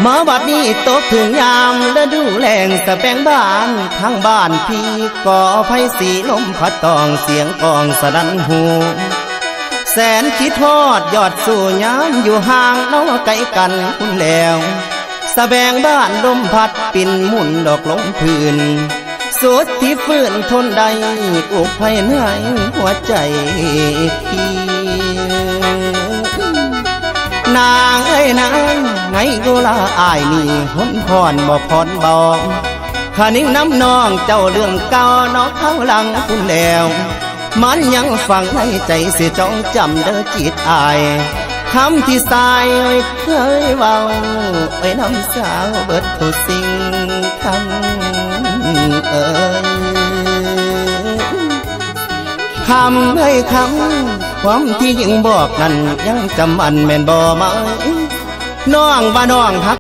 ມາບັດນີ້ຕົກເຖິງຍາມລະດູແລ້ງ ສະແບງບ້ານທາງບ້ານພີ່ ກໍໄພສີລົມພັດຕ້ອງ ສຽງກ້ອງສະໜັ່ນຫູ ແສນຄິດຮອດຍອດສູ່ຍາມຢູ່ຫ່າງເນາະ ໄກກັນພຸ້ນແລ້ວ ສະແບງບ້ານລົມພັດປິ່ນໝຸ່ນດອກລົງພື້ນ ສຸດທີ່ຟື້ນທົນໄດ້ອຸບໃຫ້ໃນຫົວໃຈພີ່ ນາງເອີຍນາງ ໃນໂກລາອ້າຍນີ້ຫົນພອນບໍ່ຜ່ອນເບົາ ຄະນຶງນຳນ້ອງເຈົ້າເລື່ອງເກົ່າເນາະ ຄາວຫຼັງພຸ້ນແລ້ວ ມັນຍັງຝັງໃນໃຈ ຊິຈອງຈຳເດີຈິດອ້າຍ ຄຳທີ່ຊາຍເຄີຍເວົ້າໄວ້ນຳສາວເບິດທຸກສິ່ງ ຄຳເອີຍ ຄຳເອີຍຄຳ ຄວາມທີ່ຍິງບອກນັ້ນ ຍັງຈຳໝັ້ນແມ່ນບໍ່ໄໝ? ນ້ອງວ່ານ້ອງຮັກ